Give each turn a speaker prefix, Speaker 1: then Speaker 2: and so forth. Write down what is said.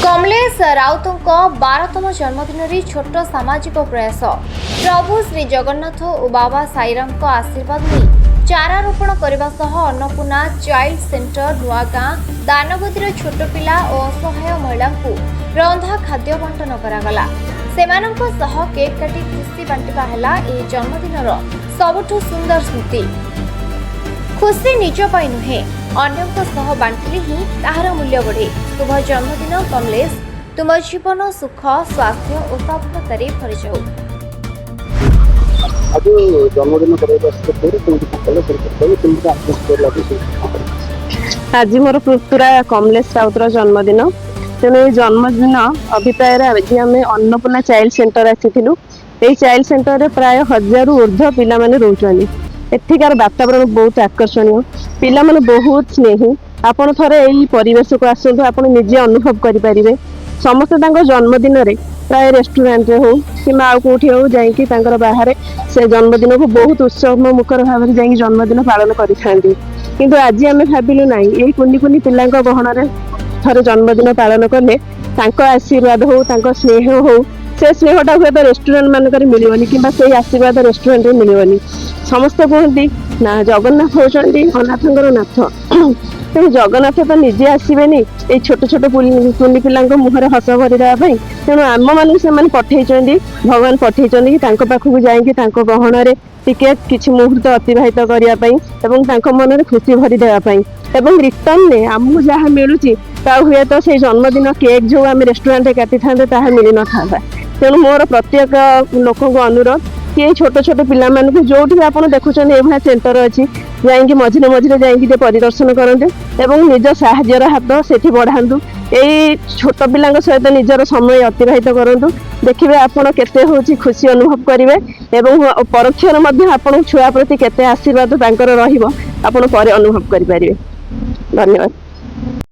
Speaker 1: କମଲେଶ ରାଉତଙ୍କ 12ତମ ଜନ୍ମଦିନରେ ଛୋଟ ସାମାଜିକ ପ୍ରୟାସ। ପ୍ରଭୁ ଶ୍ରୀ ଜଗନ୍ନାଥ ଓ ବାବା ସାଇରାମଙ୍କ ଆଶୀର୍ବାଦ ନେଇ ଚାରା ରୋପଣ କରିବା ସହ ଅନ୍ନପୂର୍ଣ୍ଣା ଚାଇଲ୍ଡ ସେଣ୍ଟର, ନୂଆଗାଁ ଦାନଗଦିର ଛୋଟ ପିଲା ଓ ଅସହାୟ ମହିଳାଙ୍କୁ ରନ୍ଧା ଖାଦ୍ୟ ବଣ୍ଟନ କରାଗଲା। ସେମାନଙ୍କ ସହ କେକ୍ କାଟି ଖୁସି ବାଣ୍ଟିବା ହେଲା ଏହି ଜନ୍ମଦିନର ସବୁଠୁ ସୁନ୍ଦର ସ୍ମୃତି। ଖୁସି ନିଜ ପାଇଁ ନୁହେଁ, ଅନ୍ୟଙ୍କ ସହ ବାଣ୍ଟିଲେ ହିଁ ତାହାର ମୂଲ୍ୟ ବଢ଼େ। ଶୁଭ ଜନ୍ମଦିନ କମଲେଶ, ତୁମ ଜୀବନ ସୁଖ, ସ୍ୱାସ୍ଥ୍ୟ ଓ ସଫଳତାରେ ଭରିଯାଉ।
Speaker 2: ଆଜି ଜନ୍ମଦିନ କରିବାକୁ ଆସିଥିଲେ ପୁରୀ, କେମିତି କଣ କଲେ ସେ କହିବେ, କେମିତି ଆତ୍ମୋସ୍ଫିୟର ଲାଗୁଛି?
Speaker 3: ଆଜି ମୋର ପୁତୁରା କମଲେଶ ରାଉତର ଜନ୍ମଦିନ। ତେଣୁ ଏଇ ଜନ୍ମଦିନ ଅଭିପ୍ରାୟରେ ଆଜି ଆମେ ଅନ୍ନପୂର୍ଣ୍ଣା ଚାଇଲ୍ଡ ସେଣ୍ଟର ଆସିଥିଲୁ। ଏଇ ଚାଇଲ୍ଡ ସେଣ୍ଟରରେ ପ୍ରାୟ 1000ରୁ ଉର୍ଦ୍ଧ୍ୱ ପିଲାମାନେ ରହୁଛନ୍ତି। ଏଠିକାର ବାତାବରଣ ବହୁତ ଆକର୍ଷଣୀୟ, ପିଲାମାନେ ବହୁତ ସ୍ନେହୀ। ଆପଣ ଥରେ ଏଇ ପରିବେଶକୁ ଆସନ୍ତୁ, ଆପଣ ନିଜେ ଅନୁଭବ କରିପାରିବେ। ସମସ୍ତେ ତାଙ୍କ ଜନ୍ମଦିନରେ ପ୍ରାୟ ରେଷ୍ଟୁରାଣ୍ଟରେ ହଉ କିମ୍ବା ଆଉ କୋଉଠି ହଉ, ଯାଇକି ତାଙ୍କର ବାହାରେ ସେ ଜନ୍ମଦିନକୁ ବହୁତ ଉତ୍ସବ ମୁଖର ଭାବରେ ଯାଇକି ଜନ୍ମଦିନ ପାଳନ କରିଥାନ୍ତି। କିନ୍ତୁ ଆଜି ଆମେ ଭାବିଲୁ, ନାହିଁ, ଏଇ କୁନି କୁନି ପିଲାଙ୍କ ଗହଣରେ ଥରେ ଜନ୍ମଦିନ ପାଳନ କଲେ ତାଙ୍କ ଆଶୀର୍ବାଦ ହଉ, ତାଙ୍କ ସ୍ନେହ ହଉ, ସେ ସ୍ନେହଟା ହୁଏତ ରେଷ୍ଟୁରାଣ୍ଟ ମାନଙ୍କରେ ମିଳିବନି କିମ୍ବା ସେଇ ଆଶୀର୍ବାଦ ରେଷ୍ଟୁରାଣ୍ଟରେ ମିଳିବନି। ସମସ୍ତେ କୁହନ୍ତି ନା, ଜଗନ୍ନାଥ ହଉଛନ୍ତି ଅନାଥଙ୍କର ନାଥ। ତେଣୁ ଜଗନ୍ନାଥ ତ ନିଜେ ଆସିବେନି ଏଇ ଛୋଟ ଛୋଟ କୁନି ପିଲାଙ୍କ ମୁହଁରେ ହସ ଭରି ଦେବା ପାଇଁ। ତେଣୁ ଆମ ମାନଙ୍କୁ ସେମାନେ ପଠେଇଛନ୍ତି, ଭଗବାନ ପଠେଇଛନ୍ତି କି ତାଙ୍କ ପାଖକୁ ଯାଇକି ତାଙ୍କ ଗହଣରେ ଟିକେ କିଛି ମୁହୂର୍ତ୍ତ ଅତିବାହିତ କରିବା ପାଇଁ ଏବଂ ତାଙ୍କ ମନରେ ଖୁସି ଭରି ଦେବା ପାଇଁ। ଏବଂ ରିଟର୍ଣ୍ଣରେ ଆମକୁ ଯାହା ମିଳୁଛି, ତା ହୁଏତ ସେଇ ଜନ୍ମଦିନ କେକ୍ ଯୋଉ ଆମେ ରେଷ୍ଟୁରାଣ୍ଟରେ କାଟିଥାନ୍ତେ, ତାହା ମିଳିନଥାନ୍ତା। ତେଣୁ ମୋର ପ୍ରତ୍ୟେକ ଲୋକଙ୍କୁ ଅନୁରୋଧ କି ଏଇ ଛୋଟ ଛୋଟ ପିଲାମାନଙ୍କୁ ଯୋଉଠି ବି ଆପଣ ଦେଖୁଛନ୍ତି ଏଇଭଳିଆ ସେଣ୍ଟର ଅଛି, ଯାଇକି ମଝିରେ ମଝିରେ ଯାଇକି ଟିକେ ପରିଦର୍ଶନ କରନ୍ତୁ ଏବଂ ନିଜ ସାହାଯ୍ୟର ହାତ ସେଠି ବଢାନ୍ତୁ। ଏଇ ଛୋଟ ପିଲାଙ୍କ ସହିତ ନିଜର ସମୟ ଅତିବାହିତ କରନ୍ତୁ। ଦେଖିବେ ଆପଣ କେତେ ହଉଛି ଖୁସି ଅନୁଭବ କରିବେ ଏବଂ ପରୋକ୍ଷରେ ମଧ୍ୟ ଆପଣଙ୍କ ଛୁଆ ପ୍ରତି କେତେ ଆଶୀର୍ବାଦ ତାଙ୍କର ରହିବ, ଆପଣ ପରେ ଅନୁଭବ କରିପାରିବେ। ଧନ୍ୟବାଦ।